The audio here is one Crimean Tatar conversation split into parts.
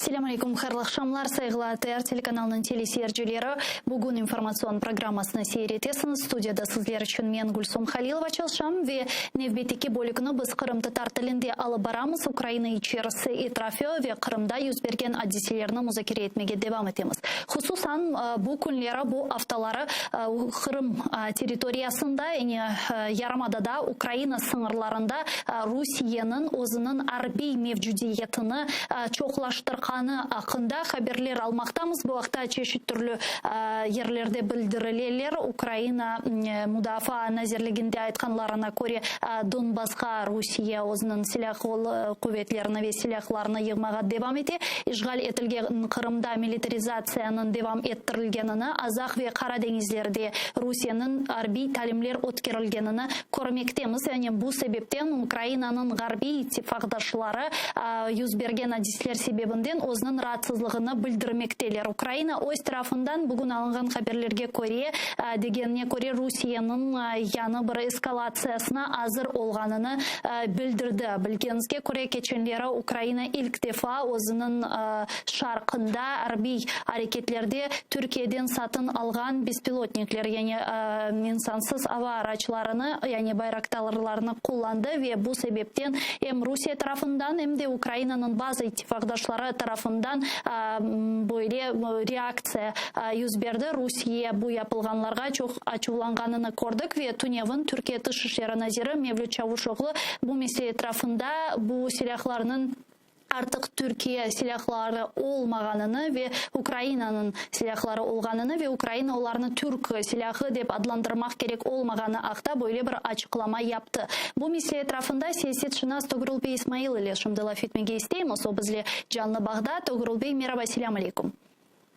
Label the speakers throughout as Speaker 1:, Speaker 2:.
Speaker 1: Selâm aleyküm, hayırlı aqşamlar, sayğılı ATR telekanalınıñ teleseyircileri. Bugün informatsion programmasını seyir etesiñiz. Studiyada sizler içün men, Gülsum Halilova, çalışam ve nevbetteki bölükni biz qırımtatar tilinde alıp baramız, Ukraina içerisi, etrafı ve Qırımda yüz bergen adiselerni muzakere etmege devam etemiz. Hususan, bu künleri, bu aftaları Qırım territoriyasında, yani yarımadada, Ukraina sıñırlarında Rusiyeniñ özüniñ arbiy mevcudiyetini çoqlaştırqanı aqqında haberler almaqtamız. Bu aqta çeşit türlü yerlerde bildirileler. Ukraina Mudafaa nazirliginde aytqanlarına köre, Donbassqa Rusiye özüniñ silâlı quvetlerini ve silâhlarını yığmağa devam ete. İşğal etilgen Qırımda militarizatsiyanıñ devam ettirilgenini, Azaq ve Qara deñizlerde Rusiyeniñ arbiy talimler ötkerilgenini körmektemiz. Yani bu sebepten Ukrainanıñ ğarbiy ittifaqdaşları yüz bergen adisler sebebinden özüniñ raatsızlığını bildirmekteler. Ukraina öz tarafından bugün alınğan haberlerge köre, degenine köre, Rusiyeniñ yañı bir eskalatsiyasına azır olğanını bildirdi. Bilgeniñizge köre, keçenleri Ukraina ilk defa özüniñ şarqında arbiy areketlerde Türkiyeden satın alğan bespilotnikler, yani insansız ava araçlarını, yani bayraktarlarnı qullandı ve bu sebepten em Rusiye tarafından, em de Ukrainanıñ bazı ittifaqdaşları tarafından böyle reaktsiya yüz berdi. Rusiye bu yapılğanlarğa çoq açuvlanğanını kördik ve tünevin Türkiye Tış işleri naziri Mevlüt Çavuşoğlu bu mesele etrafında bu silâhlarnıñ artıq Türkiye silâhları olmağanını ve Ukrainanıñ silâhları olğanını ve Ukraina olarnı türk silâhı dep adlandırmaq kerek olmağanı aqta böyle bir açıqlama yaptı. Bu mesele etrafında siyasetşınas Togrul bey İsmail ile şimdi laf etmege isteymiz. O bizle canlı bağda. Togrul bey, meraba, selâm aleyküm.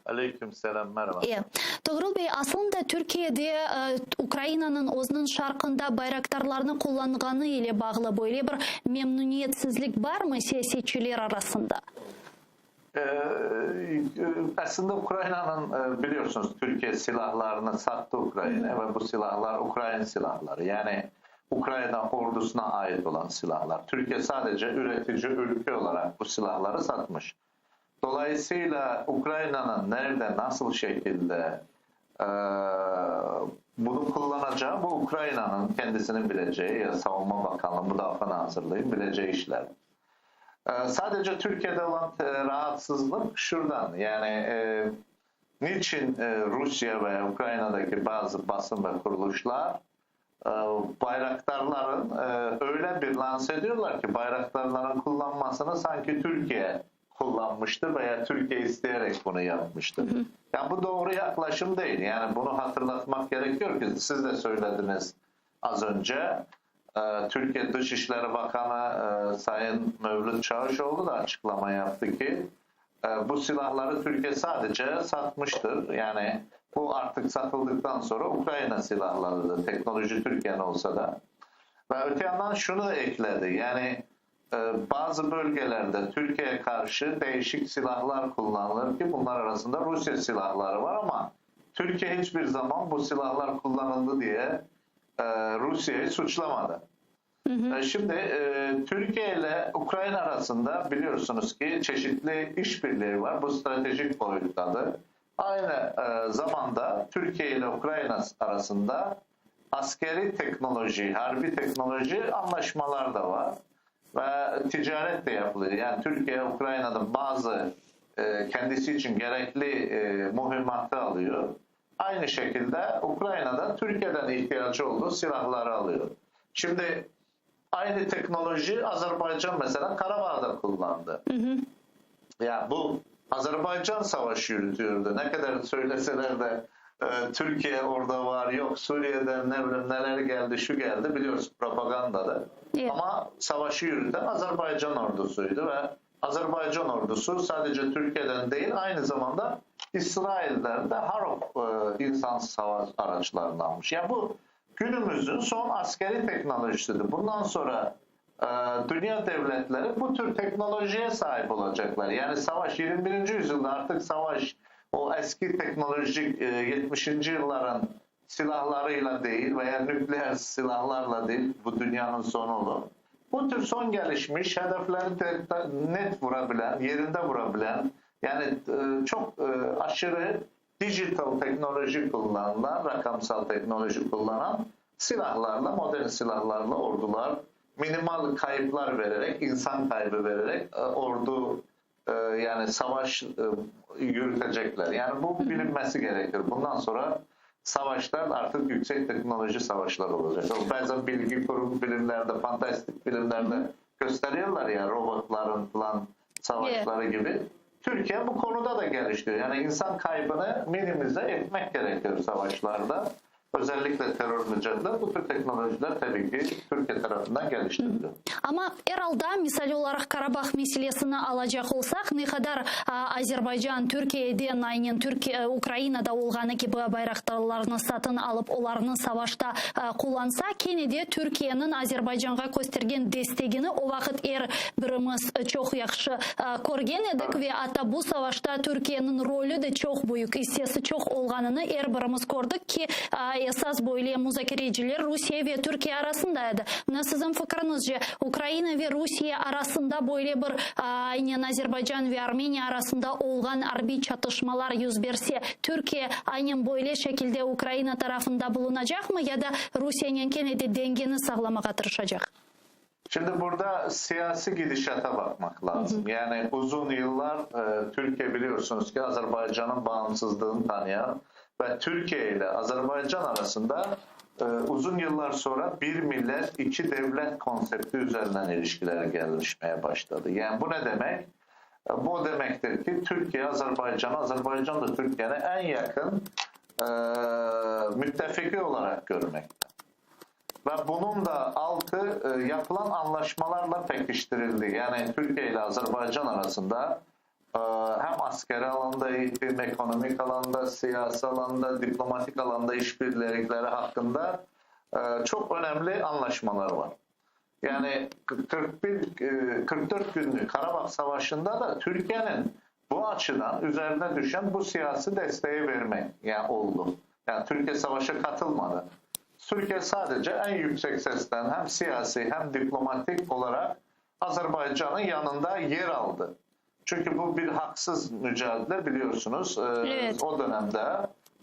Speaker 2: Aleyküm selâm, meraba.
Speaker 1: E. Togrul bey, aslında Türkiyede Ukrainanıñ özüniñ şarqında bayraktarlarnı qullanğanı ile bağlı böyle bir memnüniyetsizlik barmı siyasetçiler arasında?
Speaker 2: Aslında Ukrainanıñ, biliyorsunuz, Türkiye silahlarını sattı Ukrainaya ve bu silahlar ukrain silahları, yani Ukraina ordusuna ait olan silahlar. Türkiye sadece üretici ülke olaraq bu silahları satmış. Dolayısıyla Ukrainanıñ nerede, nasıl şekilde bunı qullanacağı, bu Ukrainanıñ kendisiniñ bileceği, ya Savunma Bakanlığı, Mudafaa Nazirliği bileceği işler. Sadece Türkiye'de olan rahatsızlıq şuradan, yani niçin Rusya ve Ukrainadaki bazı basın ve kuruluşlar Bayraktarların öyle bir lanse ediyorlar ki, bayraktarların kullanmasını sanki Türkiye kullanmıştır veya Türkiye isteyerek bunu yapmıştır. Yani bu doğru yaklaşım değil. Yani bunu hatırlatmak gerekiyor ki, siz de söylediniz az önce, Türkiye Dışişleri Bakanı Sayın Mevlüt Çavuşoğlu da açıklama yaptı ki, Bu silahları Türkiye sadece satmıştır. Yani bu artıq satıldıqtan sonra Ukraina silahlarıdır, teknoloji Türkiye'nin olsa da. Ve öte yandan şunu da ekledi, yani bazı bölgelerde Türkiye'ye karşı değişik silahlar kullanılır ki, bunlar arasında Rusya silahları var ama Türkiye hiçbir zaman bu silahlar kullanıldı diye Rusya'yı suçlamadı. Şimdi Türkiye ile Ukrayna arasında biliyorsunuz ki çeşitli işbirliği var. Bu stratejik boyuttadır. Aynı zamanda Türkiye ile Ukrayna arasında askeri teknoloji, harbi teknoloji anlaşmalar da var. Ve ticaret de yapılıyor. Yani Türkiye Ukrayna'da bazı kendisi için gerekli mühimmatı alıyor. Aynı şekilde Ukrayna da Türkiye'den ihtiyacı olduğu silahları alıyor. Şimdi aynı teknoloji Azerbaycan mesela Karabağ'da kullandı. Ya bu Azerbaycan savaşı yürütüyordu. Ne kadar söyleseler de Türkiye orada var, yok Suriye'den ne bileyim neler geldi, şu geldi biliyorsun propagandada. Ama savaşı yürüten Azerbaycan ordusuydu ve Azerbaycan ordusu sadece Türkiye'den değil aynı zamanda İsrail'den de Harop insansız hava araçlarını almış. Yani bu günümüzün son askeri teknolojisidir. Bundan sonra dünya devletleri bu tür teknolojiye sahip olacaklar. Yani savaş 21. yüzyılda artık savaş o eski teknolojik 70. yılların silahlarıyla değil veya nükleer silahlarla değil bu dünyanın sonu olur. Bu tür son gelişmiş, hedefleri de net vurabilen, yerinde vurabilen, yani çok aşırı dijital teknoloji kullanılan, rakamsal teknoloji kullanan silahlarla, modern silahlarla ordular minimal kayıplar vererek, insan kaybı vererek ordu yani savaş yürütecekler. Yani bu bilinmesi gerekir. Bundan sonra savaşlar artık yüksek teknoloji savaşları olacak. Bazen bilgi kurum bilimlerde, fantastik bilimlerde gösteriyorlar ya robotların falan savaşları gibi. Türkiye bu konuda da geliştiriyor. Yani insan kaybını minimize etmek gerekiyor savaşlarda. Özellikle terör mücadele bu tür teknolojiler tabii ki Türkiye tarafından geliştiriliyor.
Speaker 1: Amma er alda, misal olaraq Karabah meselesini alacaq olsaq, ne qadar Azerbaycan Türkiyeden, aynen Türkiye Ukrainada olğanı kibi bayraqtarlarnı satın alıp olarnı savaşta qullansa, kene de Türkiyeniñ Azerbaycanğa köstergen destegini o vaqıt er birimiz çoq yahşı körgen edik ve atta bu savaşta Türkiyeniñ rolü de çoq büyük, issesi çoq olğanını er birimiz kördik ki, esas böyle muzakereciler Rusiye ve Türkiye arasında edi. Mına siziñ fikriñizce, Ukraina ve Rusiye arasında böyle bir, aynen Azerbaycan ve Armeniya arasında olğan arbiy çatışmalar yüz berse, Türkiye aynen böyle şekilde Ukraina tarafında bulunacaqmı ya da Rusiyenen kene de dengeni sağlamağa tırışacaq?
Speaker 2: Şimdi burada siyasi gidişata bakmak lazım. Yani uzun yıllar e, Türkiye biliyorsunuz ki Azerbaycan'ın bağımsızlığını tanıyan ve Türkiye ile Azerbaycan arasında e, uzun yıllar sonra bir millet iki devlet konsepti üzerinden ilişkiler gelişmeye başladı. Yani bu ne demek? E, bu demektir ki Türkiye Azerbaycan, Azerbaycan da Türkiye'nin en yakın e, müttefiki olarak görmekte. Ve bunun da altı e, yapılan anlaşmalarla pekiştirildi. Yani Türkiye ile Azerbaycan arasında e, hem askeri alanda eğitim, ekonomik alanda, siyasi alanda, diplomatik alanda işbirlikleri hakkında e, çok önemli anlaşmalar var. Yani 41 44 günlük Karabağ Savaşı'nda da Türkiye'nin bu açıdan üzerine düşen bu siyasi desteği vermek yani oldu. Yani Türkiye savaşa katılmadı. Türkiye sadece en yüksek sesten hem siyasi hem diplomatik olarak Azerbaycan'ın yanında yer aldı. Çünkü bu bir haksız mücadele biliyorsunuz.
Speaker 1: Evet.
Speaker 2: O dönemde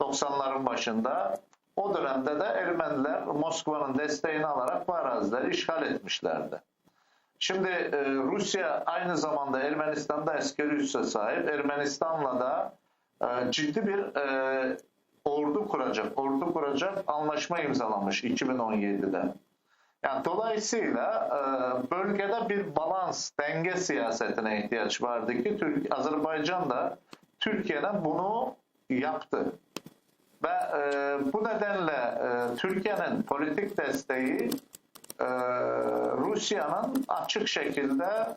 Speaker 2: 90'ların başında o dönemde de Ermeniler Moskova'nın desteğini alarak bu arazileri işgal etmişlerdi. Şimdi Rusya aynı zamanda Ermenistan'da askeri üsse sahip. Ermenistan'la da ciddi bir ordu kuracak, ordu kuracak anlaşma imzalamış 2017'de. Yani dolayısıyla bölgede bir balans, denge siyasetine ihtiyaç vardı ki Azerbaycan da Türkiye'nin bunu yaptı. Ve bu nedenle Türkiye'nin politik desteği Rusya'nın açık şekilde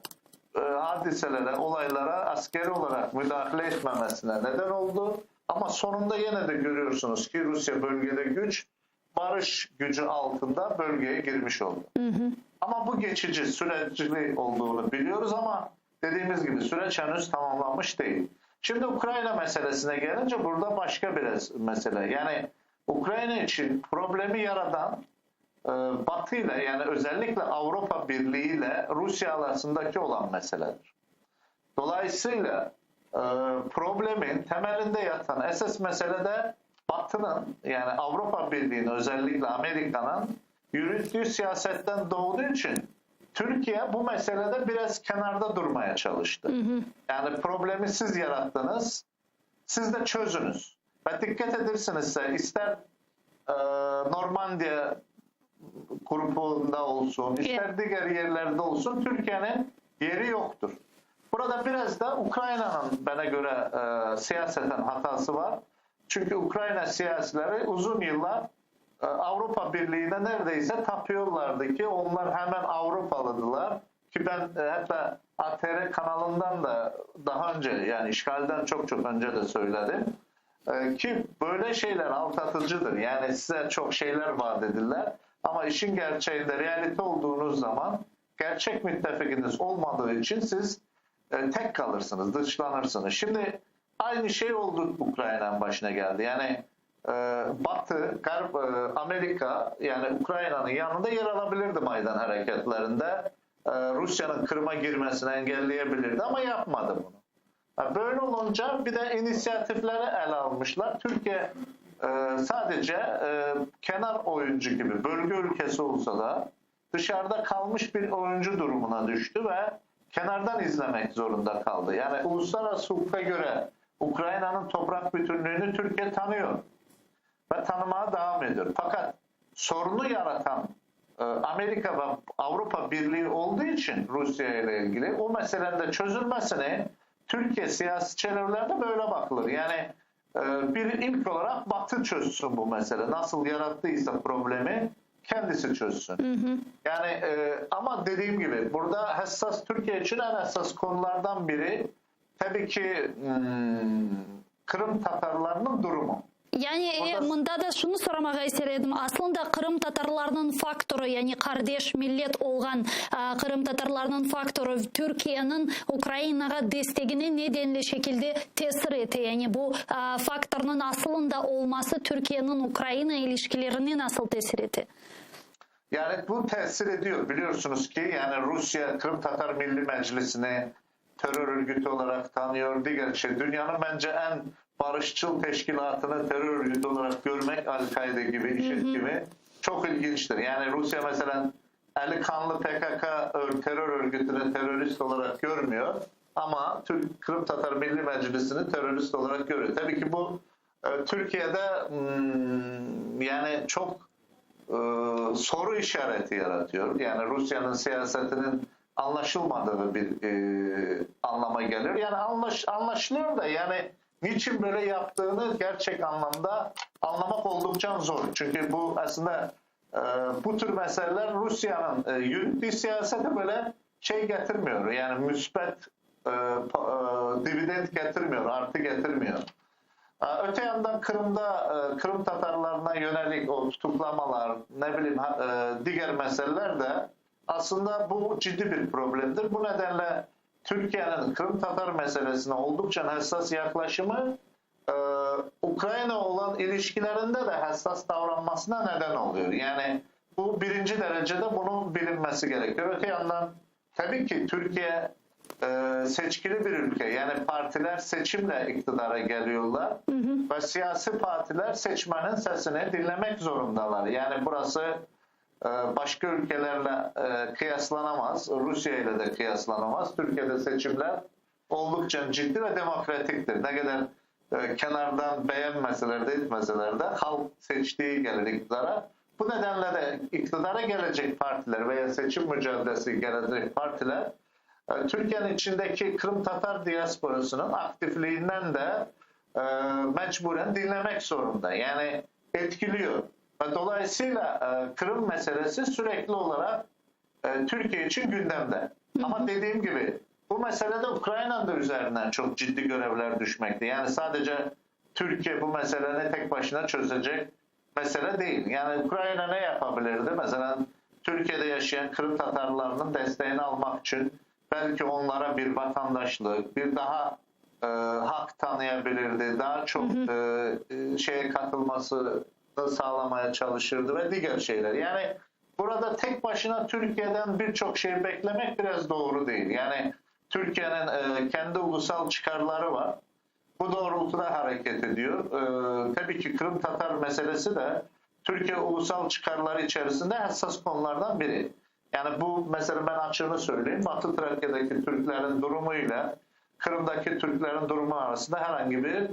Speaker 2: hadiselere, olaylara askeri olarak müdahale etmemesine neden oldu. Ama sonunda yine de görüyorsunuz ki Rusya bölgede güç, barış gücü altında bölgeye girmiş oldu. Ama bu geçici, sürecli olduğunu biliyoruz ama dediğimiz gibi süreç henüz tamamlanmış değil. Şimdi Ukrayna meselesine gelince burada başka bir mesele. Yani Ukrayna için problemi yaratan Batı ile yani özellikle Avrupa Birliği ile Rusya arasındaki olan meseledir. Dolayısıyla problemin temelinde yatan esas mesele de Batı'nın yani Avrupa Birliği'nin özellikle Amerika'nın yürüttüğü siyasetten doğduğu için Türkiye bu meselede biraz kenarda durmaya çalıştı. Yani problemi siz yarattınız, siz de çözünüz. Ve dikkat edersinizse ister Normandiya grubunda olsun, ister diğer yerlerde olsun Türkiye'nin yeri yoktur. Burada biraz da Ukrayna'nın bana göre siyaseten hatası var. Çünkü Ukrayna siyasileri uzun yıllar Avrupa Birliği'ne neredeyse tapıyorlardı ki onlar hemen Avrupalıdılar. Ki ben hatta ATR kanalından da daha önce yani işgalden çok çok önce de söyledim. Ki böyle şeyler aldatıcıdır. Yani size çok şeyler vaat edirler. Ama işin gerçeğinde realite olduğunuz zaman gerçek müttefikiniz olmadığı için siz tek kalırsınız, dışlanırsınız. Şimdi aynı şey oldu Ukrayna'nın başına geldi. Yani Batı, Garp, Amerika yani Ukrayna'nın yanında yer alabilirdi Maydan hareketlerinde. Rusya'nın Kırım'a girmesini engelleyebilirdi ama yapmadı bunu. Böyle olunca bir de inisiyatifleri ele almışlar. Türkiye sadece kenar oyuncu gibi bölge ülkesi olsa da dışarıda kalmış bir oyuncu durumuna düştü ve kenardan izlemek zorunda kaldı. Yani uluslararası hukuka göre Ukrayna'nın toprak bütünlüğünü Türkiye tanıyor ve tanımaya devam ediyor. Fakat sorunu yaratan Amerika ve Avrupa Birliği olduğu için Rusya ile ilgili o meselenin de çözülmesini Türkiye siyasi çevrelerde böyle bakılır. Yani bir ilk olarak Batı çözsün bu mesele. Nasıl yarattıysa problemi kendisi çözsün. Yani ama dediğim gibi burada hassas Türkiye için en hassas konulardan biri tabii ki Kırım Tatarlarının durumu.
Speaker 1: Yani mında da şunı soramağa ister edim. Aslında Qırım Tatarlarınıñ faktorı, yani qardeş millet olğan Qırım Tatarlarınıñ faktorı Türkiyeniñ Ukrainağa destegine ne denli şekilde tesir ete? Yani bu faktornıñ asılında olması Türkiyeniñ Ukraina ilişkilerine nasıl tesir ete?
Speaker 2: Yani bu tesir ediyor. Biliyorsunuz ki yani Rusya Kırım Tatar Milli Meclisi'ni terör örgütü olarak tanıyor. Diğer şey dünyanın bence en barışçıl teşkilatını terör örgütü olarak görmek Al-Kaide gibi, IŞİD gibi çok ilginçtir. Yani Rusya mesela eli kanlı PKK terör örgütünü terörist olarak görmüyor ama Türk Kırım Tatar Milli Meclisi'ni terörist olarak görüyor. Tabii ki bu Türkiye'de yani çok soru işareti yaratıyor. Yani Rusya'nın siyasetinin anlaşılmadığı bir anlama geliyor. Yani anlaşılıyor da yani niçin böyle yaptığını gerçek anlamda anlamak oldukça zor. Çünkü bu aslında bu tür meseleler Rusya'nın yürüttüğü siyasete böyle şey getirmiyor. Yani müsbet dividend getirmiyor, artı getirmiyor. Öte yandan Kırım'da Kırım Tatarlarına yönelik o tutuklamalar, ne bileyim diğer meseleler de aslında bu ciddi bir problemdir. Bu nedenle Türkiye'nin Kırım Tatar meselesine oldukça hassas yaklaşımı Ukrayna olan ilişkilerinde de hassas davranmasına neden oluyor. Yani bu birinci derecede bunun bilinmesi gerekiyor. Öte yandan tabii ki Türkiye seçkili bir ülke. Yani partiler seçimle iktidara geliyorlar. Ve siyasi partiler seçmenin sesini dinlemek zorundalar. Yani burası başka ülkelerle kıyaslanamaz. Rusya ile de kıyaslanamaz. Türkiye'de seçimler oldukça ciddi ve demokratiktir. Ne kadar kenardan beğenmeseler de etmeseler de halk seçtiği gelir iktidara. Bu nedenle de iktidara gelecek partiler veya seçim mücadelesi gelecek partiler Türkiye'nin içindeki Kırım Tatar diasporasının aktifliğinden de mecburen dinlemek zorunda. Yani etkiliyor. Ve dolayısıyla Kırım meselesi sürekli olarak Türkiye için gündemde. Ama dediğim gibi bu meselede Ukrayna'nın da üzerinden çok ciddi görevler düşmekte. Yani sadece Türkiye bu meseleyi tek başına çözecek mesele değil. Yani Ukrayna ne yapabilirdi? Mesela Türkiye'de yaşayan Kırım Tatarlarının desteğini almak için belki onlara bir vatandaşlık, bir daha hak tanıyabilirdi. Daha çok şeye katılmasını sağlamaya çalışırdı ve diğer şeyler. Yani burada tek başına Türkiye'den birçok şey beklemek biraz doğru değil. Yani Türkiye'nin kendi ulusal çıkarları var. Bu doğrultuda hareket ediyor. Tabii ki Kırım Tatar meselesi de Türkiye ulusal çıkarları içerisinde hassas konulardan biri. Yani bu mesela ben açığını söyleyeyim. Batı Trakya'daki Türklerin durumuyla Kırım'daki Türklerin durumu arasında herhangi bir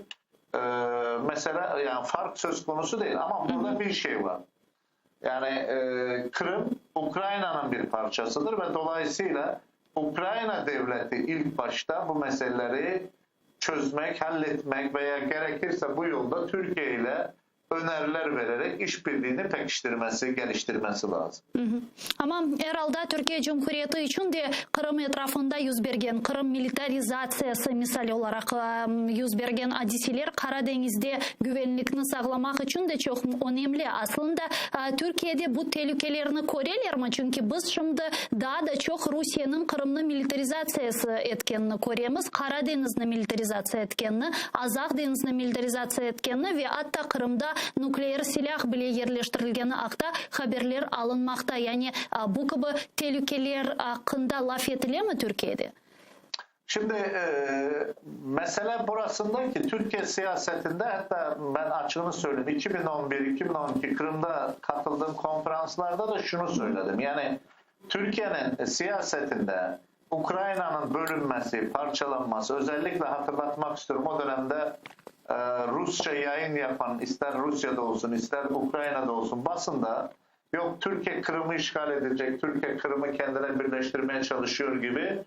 Speaker 2: mesele, yani fark söz konusu değil. Ama burada bir şey var. Yani Kırım Ukrayna'nın bir parçasıdır ve dolayısıyla Ukrayna devleti ilk başta bu meseleleri çözmek, halletmek veya gerekirse bu yolda Türkiye ile öneriler vererek işbirliğini pekiştirmesi, geliştirmesi lazım.
Speaker 1: Amma er alda Türkiye Cumhuriyeti içün de Qırım etrafında yüz bergen Qırım militarizatsiyası misal olaraq yüz bergen adiseler Qara deñizde güvenlikni sağlamaq içün de çoq önemli. Aslında Türkiyede bu telükelerni körelermi? Çünki biz şimdi daa da çoq Rusiyeniñ Qırımnı militarizatsiyası etkenini köremiz, Qara deñizni militarizatsiya etkenini, Azaq deñizni militarizatsiya etkenini ve atta Qırımda. Qırımda nükleer silâh bile yerleştirilgeni aqta haberler alınmaqta. Yani bu kibi telükeler aqqında laf etilemi Türkiyede?
Speaker 2: Şimdi mesele burasında ki, Türkiye siyasetinde, hatta ben açığını söyleyeyim, 2011-2012 Qırımda katıldığım konferanslarda da şunu söyledim. Yani Türkiye'nin siyasetinde Ukrayna'nın bölünmesi, parçalanması, özellikle hatırlatmak istiyorum o dönemde Rusça yayın yapan ister Rusya'da olsun ister Ukrayna'da olsun basında yok Türkiye Kırım'ı işgal edecek, Türkiye Kırım'ı kendine birleştirmeye çalışıyor gibi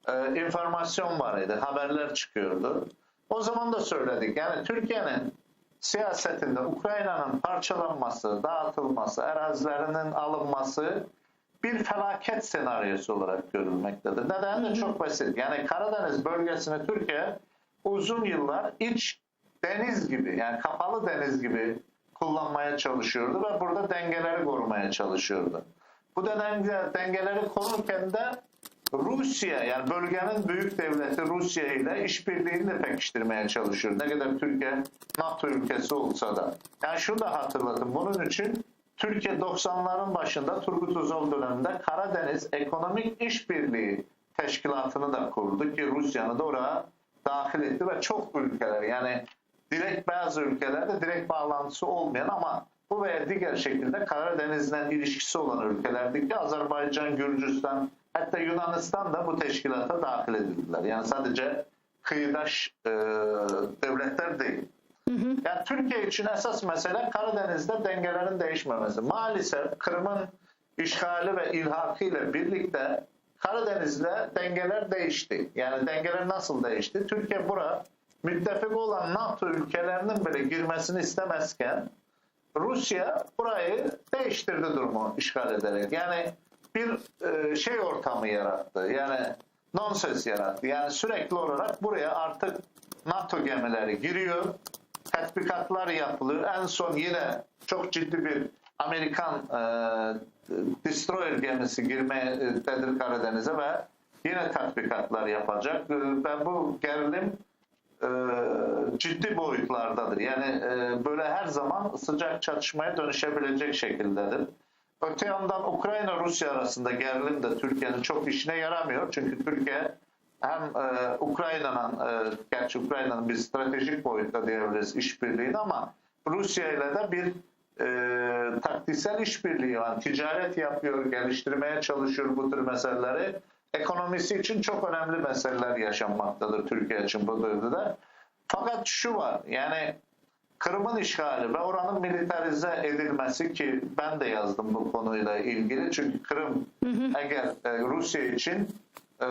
Speaker 2: e, informasyon var idi, haberler çıkıyordu. O zaman da söyledik. Yani Türkiye'nin siyasetinde Ukrayna'nın parçalanması, dağıtılması, arazilerinin alınması bir felaket senaryosu olarak görülmektedir. Neden de çok basit. Yani Karadeniz bölgesini Türkiye uzun yıllar iç deniz gibi yani kapalı deniz gibi kullanmaya çalışıyordu ve burada dengeleri korumaya çalışıyordu. Bu denge, dengeleri korurken de Rusya yani bölgenin büyük devleti Rusya ile işbirliğini de pekiştirmeye çalışıyor. Ne kadar Türkiye NATO ülkesi olsa da. Yani şunu da hatırlatın. Bunun için Türkiye 90'ların başında Turgut Özal döneminde Karadeniz Ekonomik İşbirliği Teşkilatı'nı da kurdu ki Rusya'nı da oraya dahil etti ve çok ülkeler yani direkt bazı ülkelerde direkt bağlantısı olmayan ama bu veya diğer şekilde Karadeniz'le ilişkisi olan ülkelerdeki Azerbaycan, Gürcistan hatta Yunanistan da bu teşkilata dahil edildiler. Yani sadece kıyıdaş e, devletler değil. Yani Türkiye için esas mesele Karadeniz'de dengelerin değişmemesi. Maalesef Kırım'ın işgali ve ilhakı ile birlikte Karadeniz'de dengeler değişti. Yani dengeler nasıl değişti? Türkiye bura müttefik olan NATO ülkelerinin bile girmesini istemezken Rusya burayı değiştirdi durumu işgal ederek. Yani bir e, şey ortamı yarattı. Yani nonsens yarattı. Yani sürekli olarak buraya artık NATO gemileri giriyor. Tatbikatlar yapılıyor. En son yine çok ciddi bir Amerikan e, destroyer gemisi girmektedir Karadeniz'e ve yine tatbikatlar yapacak. E, ve bu gerilim e, ciddi boyutlardadır. Yani e, böyle her zaman sıcak çatışmaya dönüşebilecek şekildedir. Öte yandan Ukrayna-Rusya arasında gerilim de Türkiye'nin çok işine yaramıyor. Çünkü Türkiye hem e, Ukrayna'nın, e, gerçi Ukrayna'nın bir stratejik boyutta diyebiliriz işbirliğini ama Rusya ile de bir e, taktiksel işbirliği var. Ticaret yapıyor, geliştirmeye çalışıyor bu tür meseleleri. Ekonomisi için çok önemli meseleler yaşanmaktadır Türkiye için bu dönemde. Fakat şu var yani Kırım'ın işgali ve oranın militarize edilmesi ki ben de yazdım bu konuyla ilgili. Çünkü Kırım eğer e, Rusya için e,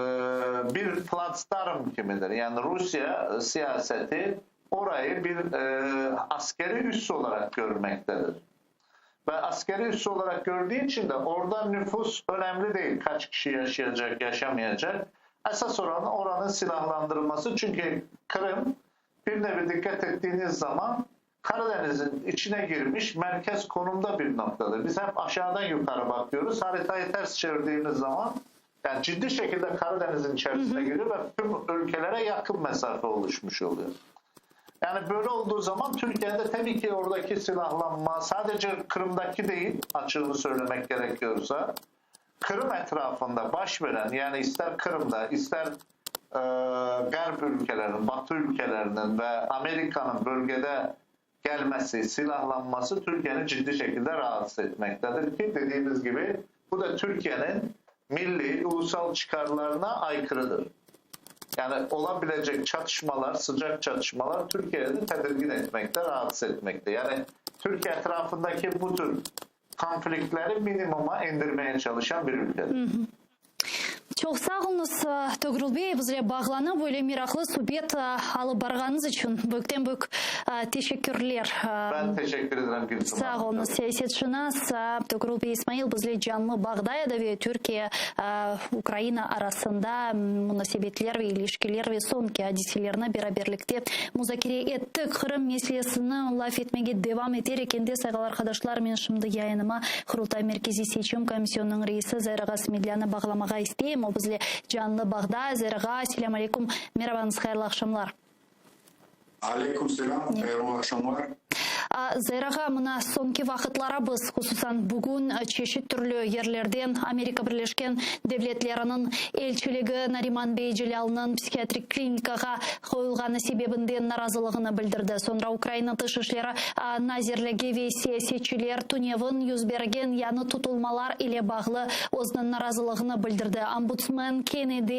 Speaker 2: bir Platzdarm kimidir. Yani Rusya siyaseti orayı bir e, askeri üs olarak görmektedir. Ve askeri üs olarak gördüğü için de orada nüfus önemli değil. Kaç kişi yaşayacak, yaşamayacak. Esas oranı oranın silahlandırılması. Çünkü Kırım bir nevi dikkat ettiğiniz zaman Karadeniz'in içine girmiş merkez konumda bir noktadır. Biz hep aşağıdan yukarı bakıyoruz. Haritayı ters çevirdiğimiz zaman yani ciddi şekilde Karadeniz'in içerisine giriyor ve tüm ülkelere yakın mesafe oluşmuş oluyor. Yani böyle olduğu zaman Türkiye'de tabii ki oradaki silahlanma sadece Kırım'daki değil açığını söylemek gerekiyorsa Kırım etrafında baş veren yani ister Kırım'da ister e, Garp ülkelerinin, Batı ülkelerinin ve Amerika'nın bölgede gelmesi, silahlanması Türkiye'nin ciddi şekilde rahatsız etmektedir ki dediğimiz gibi bu da Türkiye'nin milli, ulusal çıkarlarına aykırıdır. Yani olabilecek çatışmalar, sıcak çatışmalar Türkiye'yi tedirgin etmekte, rahatsız etmekte. Yani Türkiye etrafındaki bu tür konfliktleri minimuma indirmeye çalışan bir ülkedir.
Speaker 1: Çoq sağ oluñız, Toğrul bey, bizle bağlanıp böyle meraqlı subet alıp barğanıñız içün büyükten büyük teşekkürler.
Speaker 2: Ben teşekkür ederim Gülsüm
Speaker 1: Sağ
Speaker 2: Hanım.
Speaker 1: oluñız. Siyasetşınas Toğrul bey İsmail bizle canlı bağda edi ve Türkiye Ukraina arasında munasebetler ve ilişkiler ve soñki adiselerni beraberlikte muzakere ettik. Qırım meselesini laf etmege devam eter ekende, sayğılı arqadaşlar, men şimdi yayınıma Qurultay Merkeziy seçim komisyonınıñ reisi Zair ağa Smedlânı bağlamağa isteyim. O bizle canlı bağda. Zair ağa, selâm aleyküm, merabañız, hayırlı aqşamlar.
Speaker 3: Aleyküm selâm, hayırlı aqşamlar.
Speaker 1: Zair ağa, mına soñki vaqıtları biz, hususan bugün, çeşit türlü yerlerden Amerika Birleşken Devletleriniñ elçiligi Nariman bey Celâlnıñ psihiatrik klinikağa qoyulğanı sebebinden narazılığını bildirdi. Soñra Ukraina Tış işleri nazirligi ve siyasetçiler tünevin yüz bergen yañı tutulmalar ile bağlı özüniñ narazılığını bildirdi. Ombudsmen kene de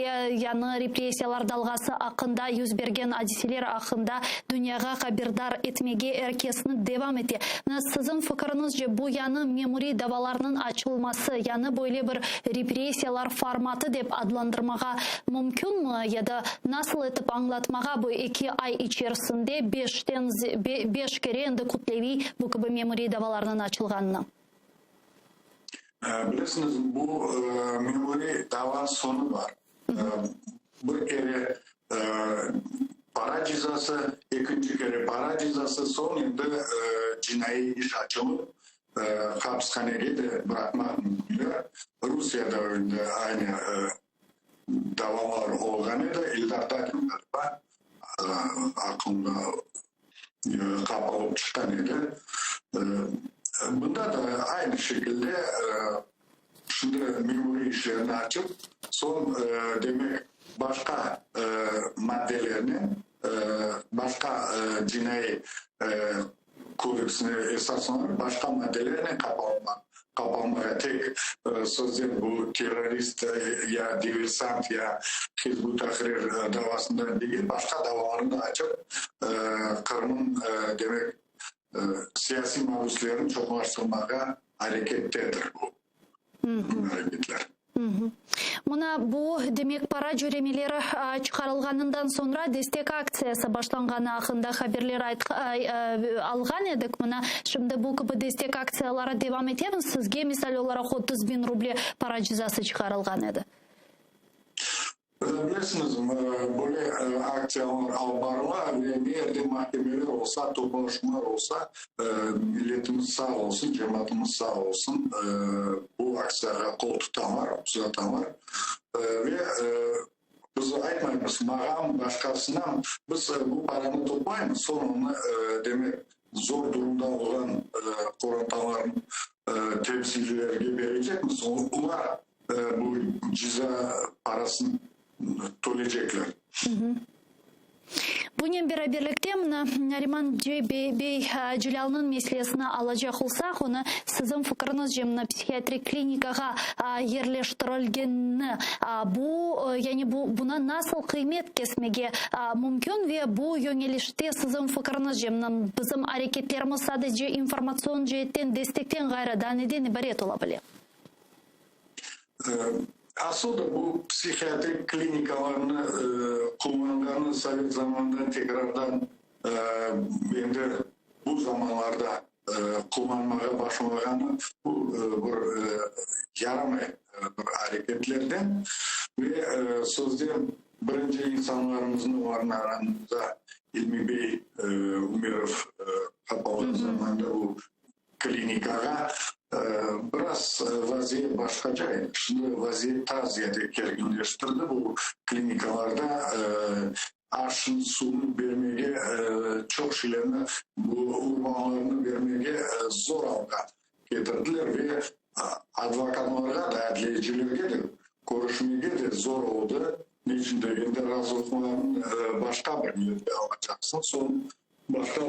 Speaker 1: yañı repressiyalar dalğası aqqında yüz bergen adiseler aqqında dünyağa haberdar etmege er kesni devam ete. Siziñ fikiriñizce, bu yañı memuriy davalarnıñ açılması, yañı böyle bir repressiyalar formatı dep adlandırmağa mümkünmi ya da nasıl etip añlatmağa bu eki ay içerisinde beşten beş kere endi kütleviy bu kibi memuriy davalarnıñ açılğanını?
Speaker 3: Bilesiñiz, bu memuriy dava soñu bar. Bir kere para cezası, ekinci kere para cezası, soñ endi cinaiy iş açılıp, hapishanege de bıraqmaq mümkünler. Rusiyada endi aynı davalar olğan edi, İldar Dakin ğaliba aqlımda qapalıp çıqqan edi. Bunda da aynı şekilde şimdi memuriy işlerni açıp, soñ demek başqa maddelernen, başqa cinaiy kodeksine esaslanıp başqa maddelernen qapalmaq, qapalmağa tek sözden bu terrorist ya diversant ya Hizb ut-Tahrir davasından degil, başqa davalarnı da açıp, Qırımnıñ demek siyasiy mabüslerini çoqlaştırmağa arekettedir bu areketler.
Speaker 1: Mına bu, demek, para cöremeleri çıqarılğanından soñra destek aktsiyası başlanğanı aqqında haberler alğan edik. Mına şimdi bu kibi destek aktsiyaları devam etemi? Sizge, misal olaraq, 30 biñ ruble para cezası çıqarılğan edi.
Speaker 3: Bilesiñiz, böyle aktsiyalar alıp barıla ve ne yerde mahkemeler olsa, toplaşuvlar olsa, milletimiz sağ olsun, cemaatımız sağ olsun, bu aktsiyağa qol tutalar, uzatalar. Ve biz aytmaymız, mağam, başqasına, biz bu paranı toplaymız, soñ onı, demek, zor durumda olğan qorantalarnıñ temsilcilerge berecekmiz, olar bu ceza parasını tölecekler.
Speaker 1: Bunen beraberlikte, mına, Nariman bey Celâlnıñ meselesini alacaq olsaq, onı siziñ fikiriñizce, mına, psihiatrik klinikağa yerleştirilgenini, bu, yani bu, buna nasıl qıymet kesmege mümkün ve bu yöñelişte siziñ fikiriñizce, mına, bizim areketlerimiz sadece informatsion ceetten destekten ğayrı daa neden ibaret ola bile?
Speaker 3: Asıl da bu psihiatrik klinikalarnı qullanğanı sovet zamanından tekrardan endi bu zamanlarda qullanmağa başlağanı bu bir yaramay bir areketlerden ve sözde birinci insanlarımıznı olarnıñ aramızda İlmi bey Umerov qapalğan zamanda bu Klinikağa biraz vaziyet başqaca edi. Şimdi vaziyet taa ziyade kerginleştirdi. Bu klinikalarda aşnı, suvnı bermege, çoq şeylerni, bu urbalarnı bermege zor alğa ketirdiler ve advokatlarğa da, adliyecilerge de körüşmege de zor oldı. Ne içün degende, razılıqlarnı başqa bir yerge alacaqsıñ, soñ Başqa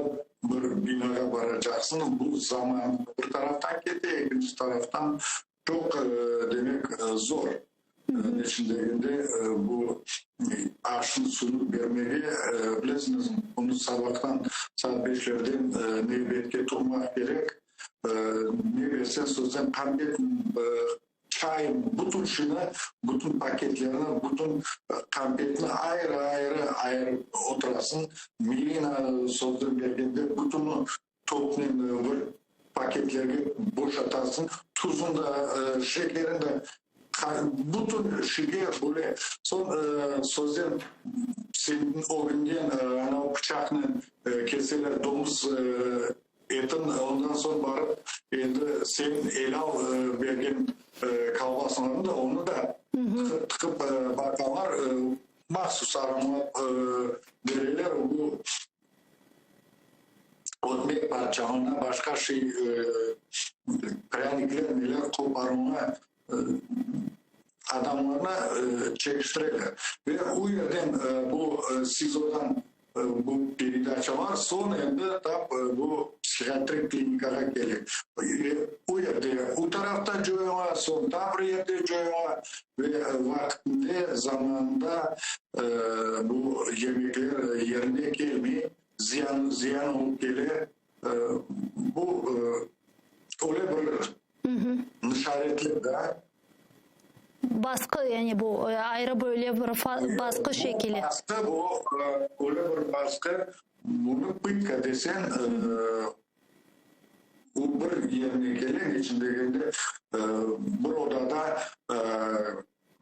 Speaker 3: bir binağa baracaqsıñ, bu zaman bir taraftan kete, ekinci taraftan çoq, demek, zor. Neçün degende, bu aşnı, suvnı bermege, bilesiñiz, bunı sabahtan saat beşlerden nevbetke turmaq kerek. Ne bersen, sözden qanbet, Çay, bütün şini, bütün paketlerni, bütün konfetni ayrı-ayrı ayırıp oturasıñ. Milina sözden bergende bütüni topnen bir paketlerge boşatasıñ. Tuzun da, şekerin de, bütün şige böyle. Soñ sözden seniñ ögünden anavı pıçaqnen keseler domuz Etin, ondan soñ barıp, endi sen elâl bergen kolbasıñnı da, onı da tıqıp baqalar, mahsus aramlap bereler. Bu ötmek bar. Parçalana, başqa şey, prânikler, neler qoparılma, adamlarnı çekiştireler. Ve o yerden bu SİZOdan bu peredaçalar soñ endi tap bu psihiatrik klinikağa kele. O yerde o tarafta coyula, soñ ta bir yerde coyula ve vaqtında, zamanında bu yemekler yerine kelmey, ziyan ziyan olıp kele. Bu öyle bir nişaretler da.
Speaker 1: Basqı, yani bu ayrı böyle bir basqı şekili.
Speaker 3: Bu basqı, bu öyle bir basqı, bunı pıtka desen, o bir yerine kele, neçün degende, bir odada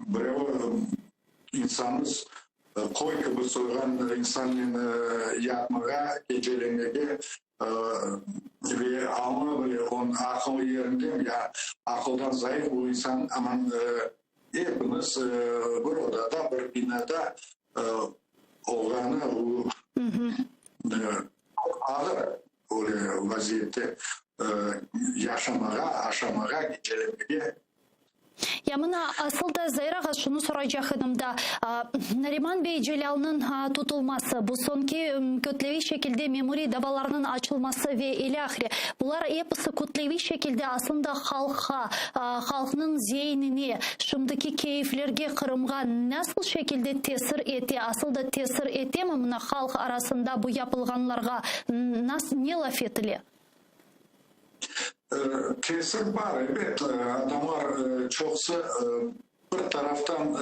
Speaker 3: birevi insanımız qoy kibi soyğan insannen yatmağa, gecelemege Ve añı bile, onıñ aqılı yerindemi ya aqıldan zayıf bu insan, aman epimiz bir odada, bir binada olğanı o ağır öyle vaziyette yaşamağa, aşamağa, gecelemege.
Speaker 1: Ya mına, asıl da, Zair ağa, şunı soraycaq edim da, Nariman bey Celâlnıñ tutulması, bu soñki kütleviy şekilde memuriy davalarnıñ açılması ve ilâhre, bular episi kütleviy şekilde aslında halqqa, halqnıñ zeinine, şimdiki keyflerge, Qırımğa nasıl şekilde tesir ete, asıl da tesir etemi mına halq arasında bu yapılğanlarğa, nas, ne laf etile?
Speaker 3: Tesir bar, ebet. Adamlar çoqusı bir taraftan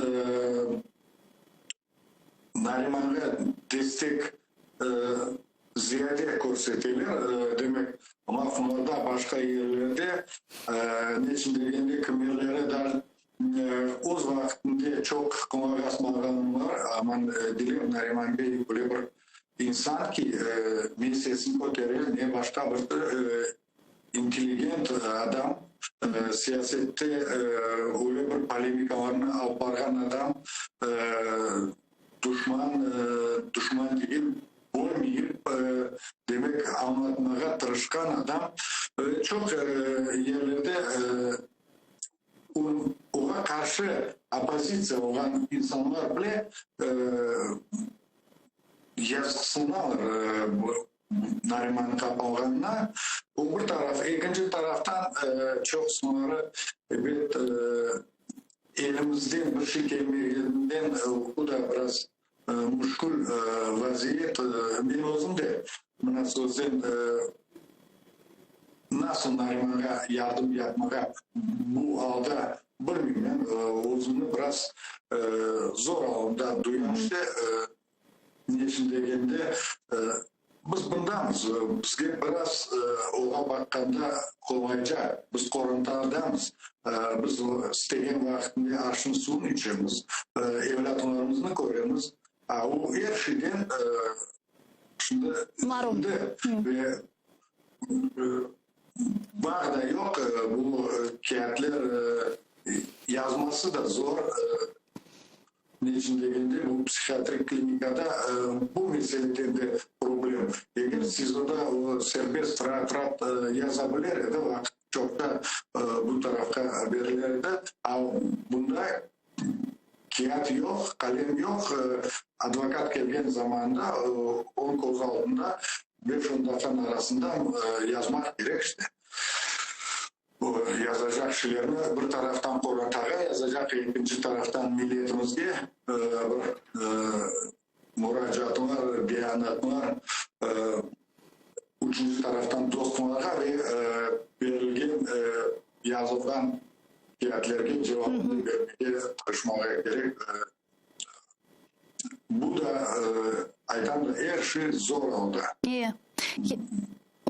Speaker 3: Narimanğa destek ziyade körseteler, demek, laflarda, başqa yerlerde, neçün degende, kimlerleri da öz vaqtında çoq qulaq asmağanlar, aman bilem, Nariman bey öyle bir İnsan ki, ne sesini kötere, ne başqa bir intelligent adam, siyasette öyle bir polemikalarnı alıp barğan adam, duşman, duşman degil, bölmeyip, demek, añlatmağa tırışqan adam, çoq yerlerde oña qarşı oppozitsiya olğan insanlar bile Yazıqsınalar bu Nariman qapalğanına. Bu bir taraf. Ekinci taraftan çoqusıları ebet elimizden bir şey kelmegeninden bu da biraz müşkül vaziyet. Men özüm de mına sözden nasıl Narimanğa yardım yapmağa bu alda bilmeymen. Özümni biraz zor alımda duyam işte. Ne içün degende, biz bundamız, bizge biraz oğa baqqanda qolayca, biz qorantadamız, biz istegen vaqtında aşnı, suvnı içemiz, evlâtlarımıznı köremiz, a o er şeyden şimdi üzüldi ve bağ da yoq, bu kâğıtler yazması da zor. Ne içün degende, bu psihiatrik klinikada bu meseleden de problem. Eger SİZOda o serbest, raat-raat yaza biler edi, vaqıt çoqta bu tarafqa beriler edi. A bunda kâğıt yoq, qalem yoq, advokat kelgen zamanda onıñ köz aldında beş-on daqiqanıñ arasında yazmaq kerek işte. Bu yazacaq şeylerni bir taraftan qorantağa yazacaq, ekinci taraftan milletimizge bir muracaatlar, beyanatlar, üçünci taraftan dostlarğa ve berilgen, yazılğan kâğıtlerge cevapnı bermege tırışmağa kerek. Bu da, aytam da, er şey zor alda.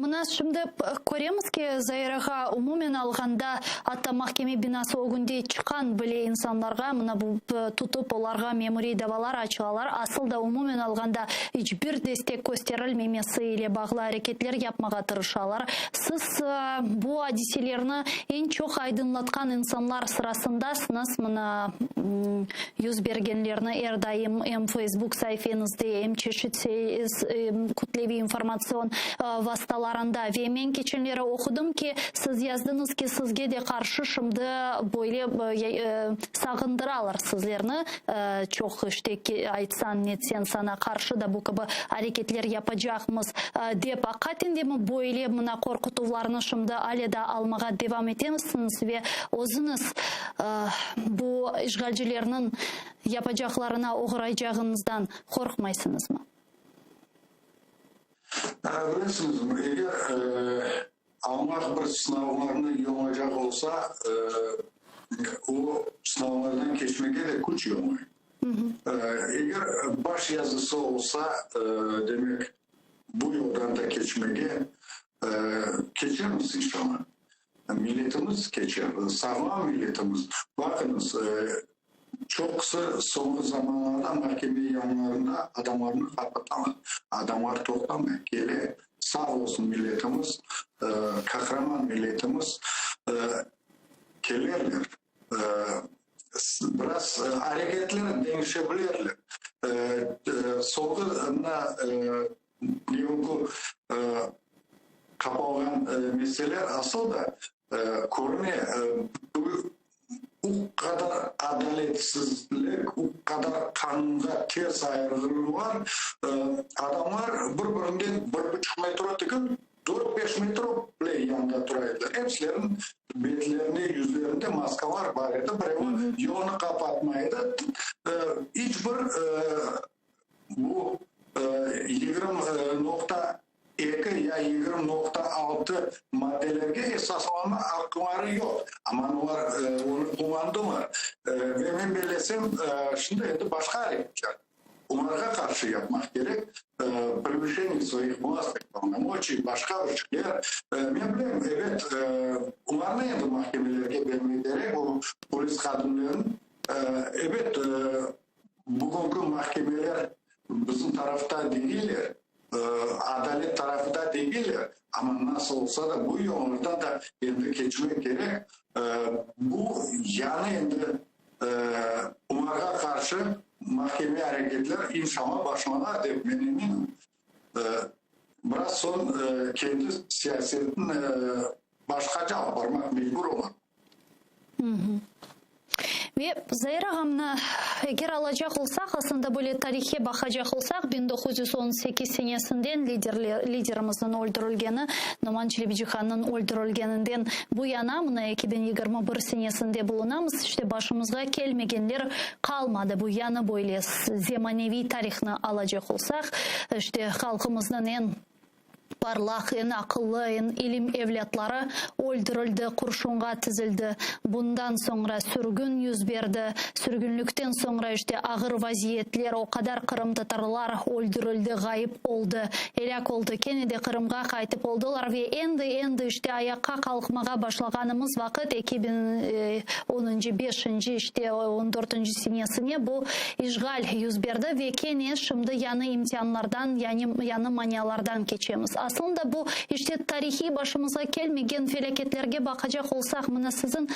Speaker 1: Mına şimdi köremiz ki, Zair ağa, umumen alğanda, atta mahkeme binası ögünde çıqqan bile insanlarğa mına bu tutıp, olarğa memuriy davalar açılalar. Asıl da, umumen alğanda, iç bir destek kösterilmemesi ile bağlı areketler yapmağa tırışalar. Siz bu adiselerni eñ çoq aydınlatqan insanlar sırasındasıñız. Mına yüz bergenlerni er daim em Facebook saifeñizde, em çeşit kütleviy informatsion vastalar. safalarında. Ve men keçenleri oqudım ki, siz yazdıñız ki, sizge de qarşı şimdi böyle sağındıralar sizlerni, çoq işte aytsañ, netseñ, saña qarşı da bu kibi areketler yapacaqmız, dep. Aqiqaten demi böyle mına qorqutuvlarnı şimdi ale da almağa devam etesiñiz ve özüñiz bu işğalcilerniñ yapacaqlarına oğraycağıñızdan qorqmaysıñızmı?
Speaker 3: Bilesiñizmi, eger Allah bir sınavlarnı yoñacaq olsa, o sınavlardan keçmege de küç yoñay. Eger baş yazısı olsa, demek, bu yoldan da keçmege keçermiz inşallah. Milletimiz keçer, sağlam milletimiz. Baqıñız, çoqusı soñki zamanlarda mahkeme yanlarında adamlarnı qapatalar. Adamlar toqtamay, kele. Sağ olsun milletimiz, qahraman milletimiz, kelerler. Biraz areketler deñişe bilerler. Soñki mına bugünki qapalğan meseleler asıl da körüne, bu qadar adaletsizlik, bu qadar qanunğa ters ayırıluvlar, adamlar bir-birinden bir buçuq metro degil, Dört-beş metro bile yanında tura ediler. Epsileriniñ betlerinde, yüzlerinde maskalar bar edi. Birevi yolnı qapatmay edi. İç bir bu 20.2 ya 20.6 maddelerge esaslanma aqqları yoq. Aman olar onı qullandılar. Ve men bellesem, şimdi endi başqa areketler. Olarğa qarşı yapmaq kerek, prevışeniye svoih vlastnıh polnomoçiy, başqa bir şeyler. Men bilem, ebet, olarnı endi mahkemelerge bermek kerek, o polis hadimlerini. Ebet, bugünki mahkemeler bizim tarafta degiller, adalet tarafında degiller, amma nasıl olsa da bu yollardan da endi keçmek kerek. Bu yañı endi Olarğa qarşı mahkeme areketler inşallah başlana dep men eminim. Biraz soñ kendi siyasetini başqaca alıp barmaq mecbur olar.
Speaker 1: Ve Zair ağamnı eger alacaq olsaq, aslında böyle tarihe baqacaq olsaq, 1918 senesinden liderimizniñ öldürilgeni, Noman Çelebicihannıñ öldürilgeninden bu yana, mına 2021 senesinde bulunamız, işte başımızğa kelmegenler qalmadı. Bu yanı böyle zemaneviy tarihnı alacaq olsaq, işte halqımıznıñ eñ parlaq, eñ aqıllı, eñ ilim evlâtları öldürildi, qurşunğa tizildi. Bundan soñra sürgün yüz berdi. Sürgünlikten soñra işte ağır vaziyetler, o qadar qırımtatarlar öldürildi, ğayıp oldı, elâk oldı, kene de Qırımğa qaytıp oldılar ve endi-endi işte ayaqqa qalqmağa başlağanımız vaqıt, eki biñ onıncı, beşinci, işte on dörtünci senesine bu işğal yüz berdi ve kene şimdi yañı imtianlardan, yañı manialardan keçemiz. Aslında bu işte tarihiy başımızğa kelmegen felâketlerge baqacaq olsaq, mına siziñ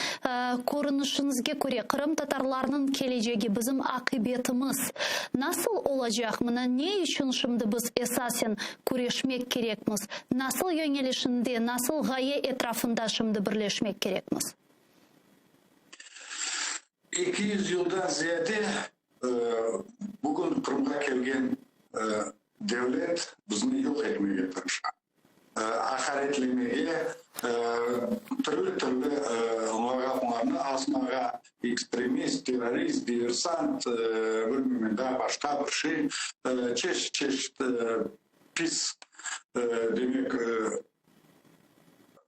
Speaker 1: körünişiñizge köre qırımtatarlarnıñ kelecegi, bizim aqibetimiz nasıl olacaq? Mına ne içün şimdi biz esasen küreşmek kerekmiz? Nasıl yöñelişinde, nasıl ğaye etrafında şimdi birleşmek kerekmiz?
Speaker 3: 200 yıldan ziyade bugün Qırımğa kelgen devlet bizni yoq etmege tırışa. Aqaretlemege, türlü-türlü lağaplarnı asmağa, ekstremist, terrorist, diversant, bilmeymen, daa başqa bir şey, çeşit-çeşit pis, demek,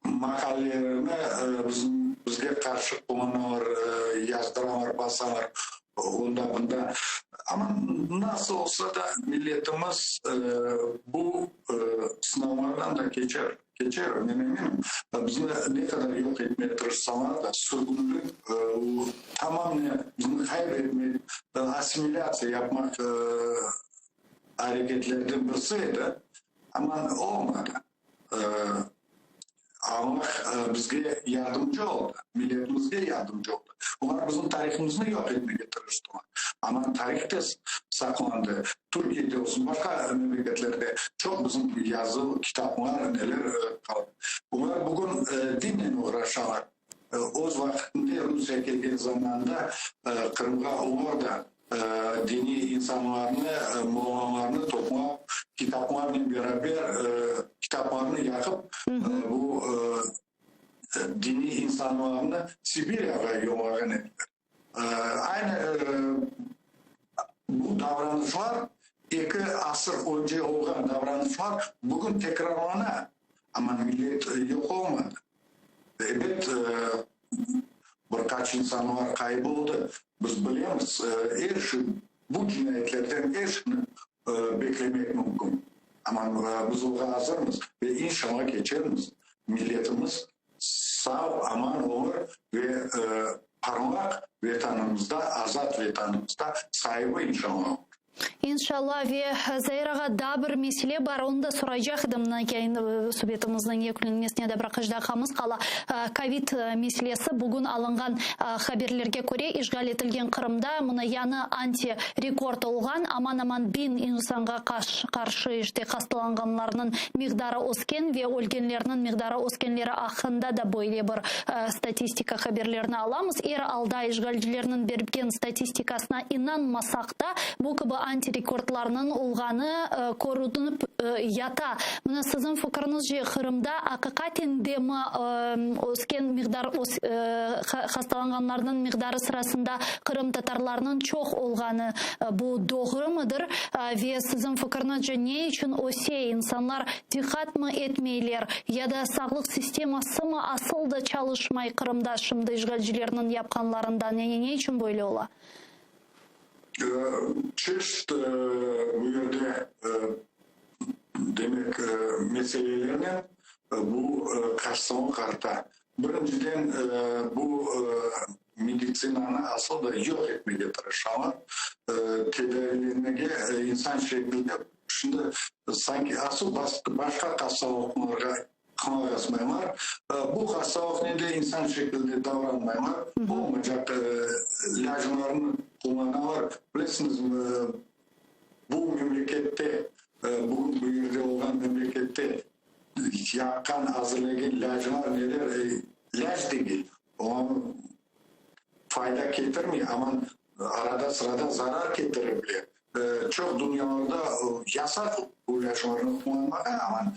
Speaker 3: maqalelerini bizge qarşı qullanalar, yazdıralar, basalar, onda-bunda. Amma nasıl olsa da milletimiz bu sınavlardan da keçer, keçer, men eminim. Bizni ne qadar yoq etmege tırışsalar da, sürgünlik, tamamnen bizni ğayıp etmek, assimilâtsiya yapmaq areketlerden birisi edi, amma olmadı. Allah bizge yardımcı oldı, milletimizge yardımcı oldı. Olar bizim tarihımıznı yoq etmege tırıştılar, amma tarih de saqlandı. Türkiyede olsun, başqa memleketlerde çoq bizim yazı, kitaplar, neler qaldı. Olar bugün dinnen oğraşalar. Öz vaqtında Rusiye kelgen zamanda Qırımğa olar da diniy insanlarnı, mollalarnı toplap, kitaplarnen beraber kitaplarnı yaqıp, bu diniy insanlarnı Sibiryağa yollağan ediler. Aynı bu davranışlar, eki asır önce olğan davranışlar bugün tekrarlana, amma millet yoq olmadı. Ebet, bir qaç insanlar qayıp oldı. Biz bilemiz, er şey, bu cinayetlerden er şeyni beklemek mümkün. Amma biz oğa azırmız ve inşallah keçermiz. Milletimiz sağ, aman olur ve parlaq Vetanımızda, azat Vetanımızda saibi inşallah olur.
Speaker 1: İnşallah ve Zair ağa daa bir mesele bar, onı da soraycaq edim, mına subetimizniñ yekünlenmesine de bir qaç daqiqamız qala. Kovid meselesi, bugün alınğan haberlerge köre, işğal etilgen Qırımda mına yañı anti-rekord olğan, aman-aman biñ insanğa qarşı işte hastalanğanlarnıñ miqdarı ösken ve ölgenlerniñ miqdarı öskenleri aqqında da böyle bir statistika haberlerini alamız. Er alda işğalcilerniñ bergen statistikasına inanmasaq da, bu kibi antirekordlarnıñ olğanı körünip yata. Mına siziñ fikriñizce, Qırımda aqiqaten demi ösken miqdar, hastalanğanlarnıñ miqdarı sırasında qırımtatarlarnıñ çoq olğanı bu doğrumıdır? Ve siziñ fikriñizce, ne içün öse, insanlar diqqatmı etmeyler ya da sağlıq sistemasımı asıl da çalışmay Qırımda şimdi işğalcilerniñ yapqanlarından, yani ne içün böyle ola?
Speaker 3: Çeşit bu yerde, demek, meselelernen bu hastalık arta. Birinciden, bu meditsinanı asıl da yoq etmege tırışalar, tedaviylenmege insan şekilde şimdi sanki asıl başqa hastalıqlarğa qulaq asmaylar. Bu hastalıqnen de insan şekilde davranmaylar, olmaycaq ilâclarnı qullanalar. Bilesiñiz, bu memlekette, bugün bu yerde olğan memlekette yapqan, azırlağan ilâclar neler, ilâc degil, oña fayda ketirmey, amma arada-sırada zarar ketire bile. Çoq dünyalarda yasaq bu ilâclarnı qullanmağa, amma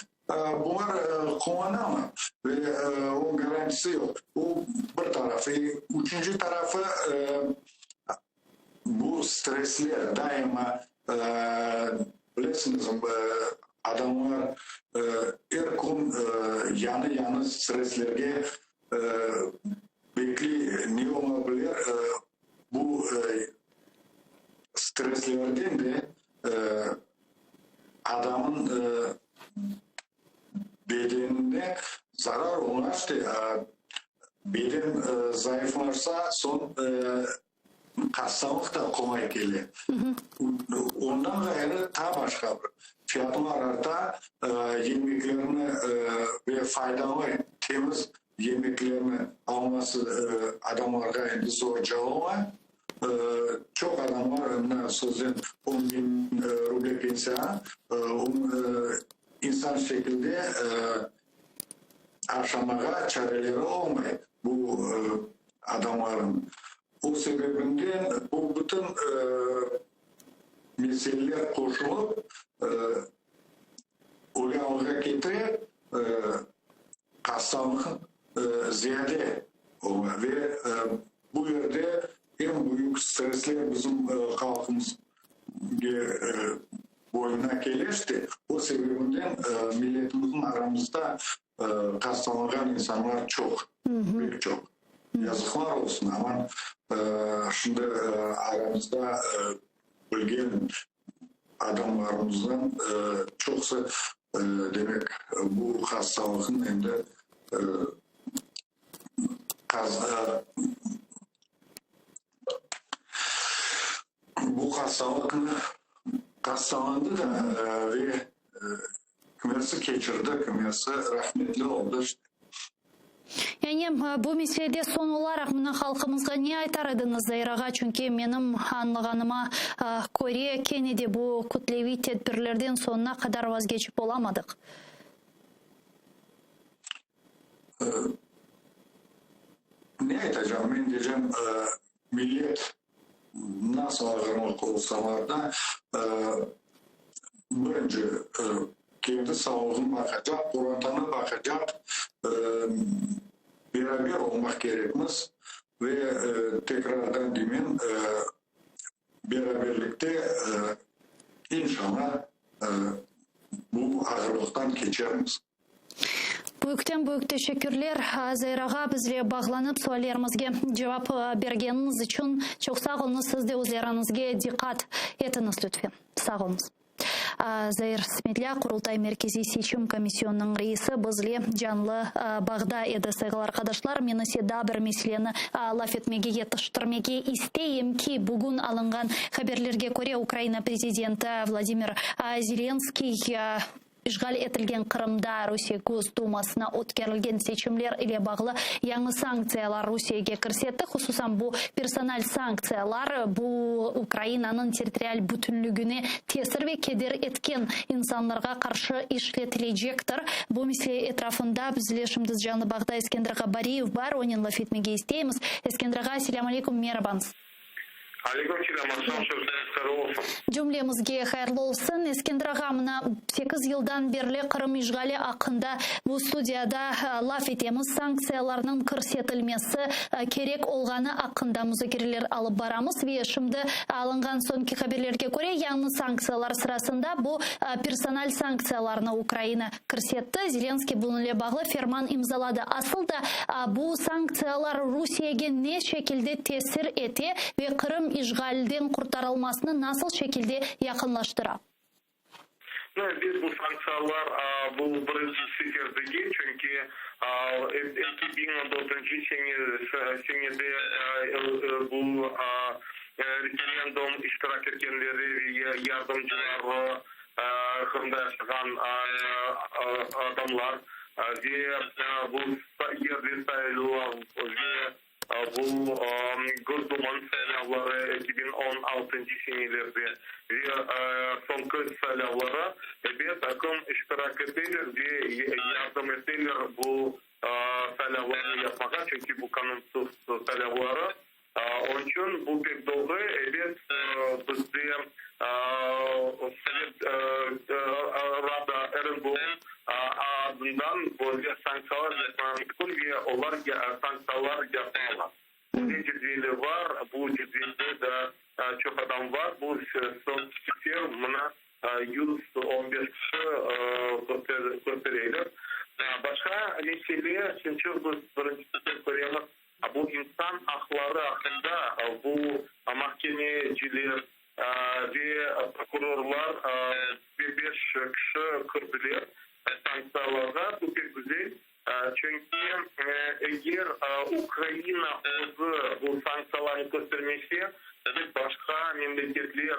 Speaker 3: Bular qullanamı ve o garantisi yoq. Bu bir tarafı. Üçünci tarafı, bu stressler daima, bilesiñiz, adamlar er kün yañı-yañı stresslerge bekley, ne ola bilir, bu stresslerden de Adamın bedenine zarar ola, işte, beden zayıflaşsa, soñ hastalıq da qolay kele. Ondan ğayrı taa başqa bir fiyatlar arta, yemeklerni ve faydalı, temiz yemeklerni alması adamlarğa endi zorca ola. Çoq adamlar, mına sözden on biñ ruble pensiya, insan şekilde aşamağa çareleri olmay bu adamlarnıñ. O sebebinden bu bütün meseleler qoşulıp, öyle alğa ketire, hastalıq ziyade ola ve bu yerde eñ büyük stressler bizim halqımızge boyuna kele, işte, o sebebinden milletimizniñ aramızda hastalanğan insanlar çoq, pek çoq. Yazıqlar olsun, amma şimdi aramızda bilgen adamlarımızdan çoqusı, demek, bu hastalıqnıñ endi bu hastalıqnı hastalandı da ve kimisi keçirdi, kimisi rahmetli oldı.
Speaker 1: Yani, bu meselede soñ olaraq mına halqımızğa ne aytar ediñiz, Zair ağa? Çünki menim añlağanıma köre, kene de bu kütleviy tedbirlerden soñuna qadar vazgeçip olamadıq.
Speaker 3: Ne aytacağım? Men diyeceğim, millet nasıl ağırlıq olsalar da, birinci kendi sağlığını baqacaq, qorantanı baqacaq, beraber olmaq kerekmiz ve tekrardan deymen, beraberlikte inşallah bu ağırlıqtan keçermiz.
Speaker 1: Büyükten büyük teşekkürler, Zair ağa, bizle bağlanıp suallerimizge cevap bergeniñiz içün çoq sağ oluñız. Siz de özleriñizge diqqat etiñiz lütfen. Sağ oluñız. Zair Smedlâ, Qurultay Merkeziy Seçim Komisyonınıñ reisi bizle canlı bağda edi. Sayğılı arqadaşlar, men ise daa bir meseleni laf etmege yetiştirmege isteyim ki, bugün alınğan haberlerge köre, Ukraina prezidenti Vladimir Zelenskiy, İşğal etilgen Qırımda Rusiye Gosdumasına ötkerilgen seçimler ile bağlı yañı sanktsiyalar Rusiyege kirsetti. Hususan, bu personal sanktsiyalar, bu Ukrainanıñ territorial bütünligine tesir ve keder etken insanlarğa qarşı işletilecektir. Bu mesele etrafında bizle şimdi canlı bağda Eskender Gabariyev bar, onen laf etmege isteymiz. Eskender ağa, selâm aleyküm, merabañız.
Speaker 4: Aleyküm selâm, aqşam sözleriñiz hayırlı olsun.
Speaker 1: Cümlemizge hayırlı olsun. Eskender ağa, mına sekiz yıldan berli Qırım işğali aqqında bu studiyada laf etemiz, sanktsiyalarnıñ kirsetilmesi kerek olğanı aqqında muzakereler alıp baramız ve şimdi alınğan soñki haberlerge köre, yañı sanktsiyalar sırasında bu personal sanktsiyalarnı Ukraina kirsetti. Zelenskıy bunıñle bağlı ferman imzaladı. Asıl da bu sanktsiyalar Rusiyege ne şekilde tesir ete ve Qırım işğalden qurtarılmasını nasıl şekilde yaqınlaştıra?
Speaker 4: No, elbet, bu sanktsiyalar bu birinci sefer degil, çünki 2014 senede bu referendum iştirak etkenleri ve yardımcıları Qırımda yaşağan adamlar ve bu yerli saylavlar ve bu Gosdumanıñ saylavları 2016 senelerde ve soñki saylavları, ebet, kim iştirak eteler ve yardım eteler bu saylavlarnı yapmağa, çünki bu qanunsız saylavları. Onıñ içün bu pek doğru. Ebet, bizde Sovet Rada, RNBO, adından böyle sanktsiyalar yapmağa mümkün ve olar sanktsiyalar yapalar. Böyle cedveli bar, bu cedvelde da çoq adam bar. Bu soñki sefer mına 115 kişi köstereyler. Başqa mesele, çünki biz birinci sefer köremiz, Bu insan aqları aqqında bu mahkemeciler ve prokurorlar ve beş kişi kirdiler sanktsiyalarğa. Bu pek güzel, çünki eger Ukraina özü bu sanktsiyalarnı köstermese, demek başqa memleketler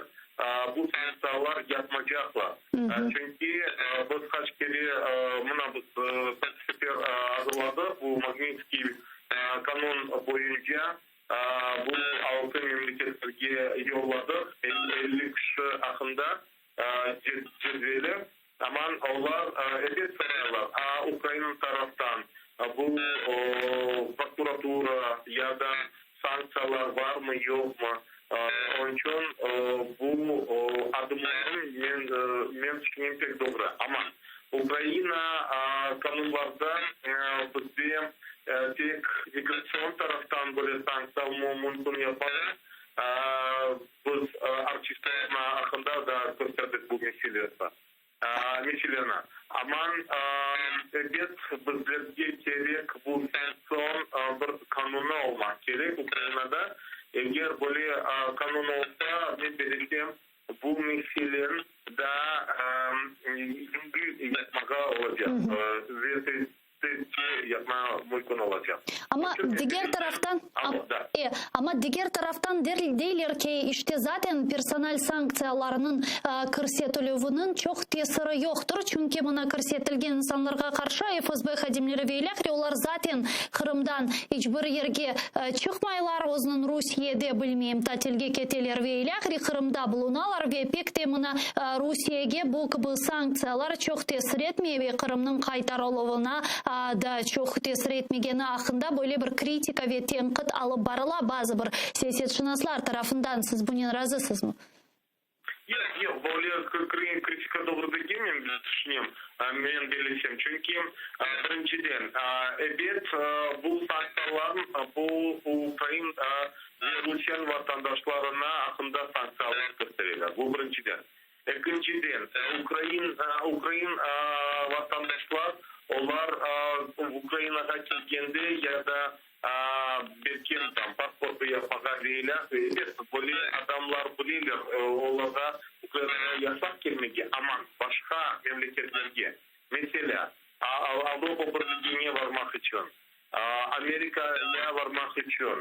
Speaker 4: bu sanktsiyalar yapmacaqlar. Çünki biz qaç kere mına biz sefer azırladıq bu Magnitskiy Qanun boyunca bu altı memleketlerge yolladıq, 50 kişi aqqında cedveli. Aman olar ebet soraylar, a Ukraina taraftan bu prokuratura ya da sanktsiyalar barmı, yoqmı? Onıñ içün bu adımlarım, men tüşünem, pek doğru. Amma Ukraina qanunlarda bizde tek migratsion taraftan böyle sanktsiya mümkün yapmağa, biz artistlerni aqqında da kösterdik bu meseleni. Aman, ebet, bizlerge kerek bu sanktsion bir qanunı olmaq kerek Ukrainada. Eger böyle qanun olsa, men belesem, Bu meselen daa yengil yapmağa olacaq ve tezce yapmağa mümkün olacaq.
Speaker 1: Amma diger taraftan.
Speaker 4: Alo, da.
Speaker 1: E, amma diger taraftan deyler ki, işte zaten personal sanktsiyalarnıñ kirsetilüviniñ çoq tesiri yoqtır, çünki mına kirsetilgen insanlarğa qarşı FSB hadimleri ve ilâhre olar zaten Qırımdan iç bir yerge çıqmaylar, özüniñ Rusiyede, bilmeyim, tatilge keteler ve ilâhre Qırımda bulunalar ve pek de mına Rusiyege bu kibi sanktsiyalar çoq tesir etmey ve Qırımnıñ qaytarıluvına da çoq tesir etmegeni aqqında böyle bir kritika ve tenqit alıp barıla bazı bir siyasetşınaslar tarafından. Siz bunen razısızmı?
Speaker 4: Yoq, yoq, böyle kritika doğru degil, men tüşünem, men bellesem. Çünki, birinciden, ebet, bu sanktsiyalar, bu ukrain ve Rusiyeniñ vatandaşlarına aqqında sanktsiyalar köstereler, bu birinciden. Ekinciden, ukrain, ukrain vatandaşlar, olar Ukrainağa kelgende ya da Belki, tam, pasportı yapmağa ve ilâhre, ebet, böyle adamlar bileler, olarğa Ukrainağa yasaq kelmege, aman, başqa memleketlerge, meselâ, Avropa Birligine varmaq içün, Amerikaya varmaq içün,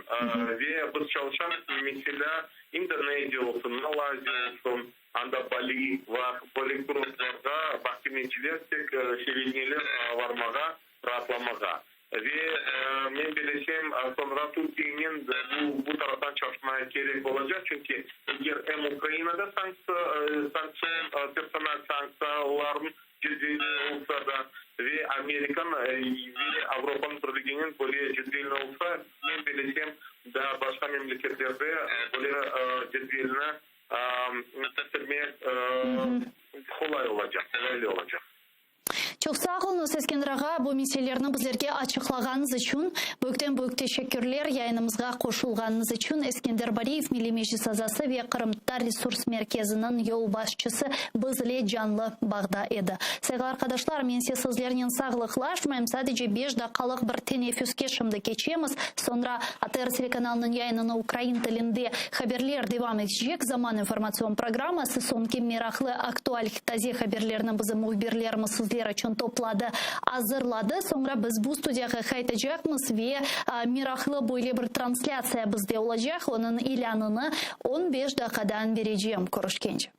Speaker 4: ve biz çalışamız, meselâ, İndoneziya olsun, Malayziya olsun, anda Bali var, böyle kurortlarğa mahkemeciler pek seveneler varmağa. Raatlamağa. Ve men belesem, soñra Türkiyenen bu bu taraftan çalışmağa kerek olacaq, çünki eger em Ukrainada sanktsion, personal sanktsiyalarnıñ cedveli olsa da, ve Amerikan ve Avropanıñ Birliginiñ böyle cedvelini olsa, men belesem, daa başqa memleketlerde böyle cedvelni köstermek qolay olacaq, qolaylı olacaq.
Speaker 1: Çoq sağ oluñız, Eskender ağa, bu meselelerni bizlerge açıqlağanıñız içün. Büyükten-büyük teşekkürler yayınımızğa qoşulğanıñız içün. Eskender Bariyev, Milliy Meclis azası ve Qırımtatar Resurs Merkeziniñ yolbaşçısı biz ile canlı bağda edi. Sayğılı arqadaşlar, men ise sizlernen sağlıqlaşmayım, sadece beş daqqalıq bir teneffüske şimdi keçemiz, soñra ATR telekanalınıñ yayınını ukrain tilinde haberler devam etecek Zaman informatsion programması, soñki meraqlı, aktual, Taze haberlerni bizim mühbirlerimiz sizler içün topladı, azırladı. Soñra biz bu studiyağa qaytacaqmız ve meraqlı böyle bir translâtsiya bizde olacaq, onıñ ilânını on beş daqqadan berecem. Körüşkence.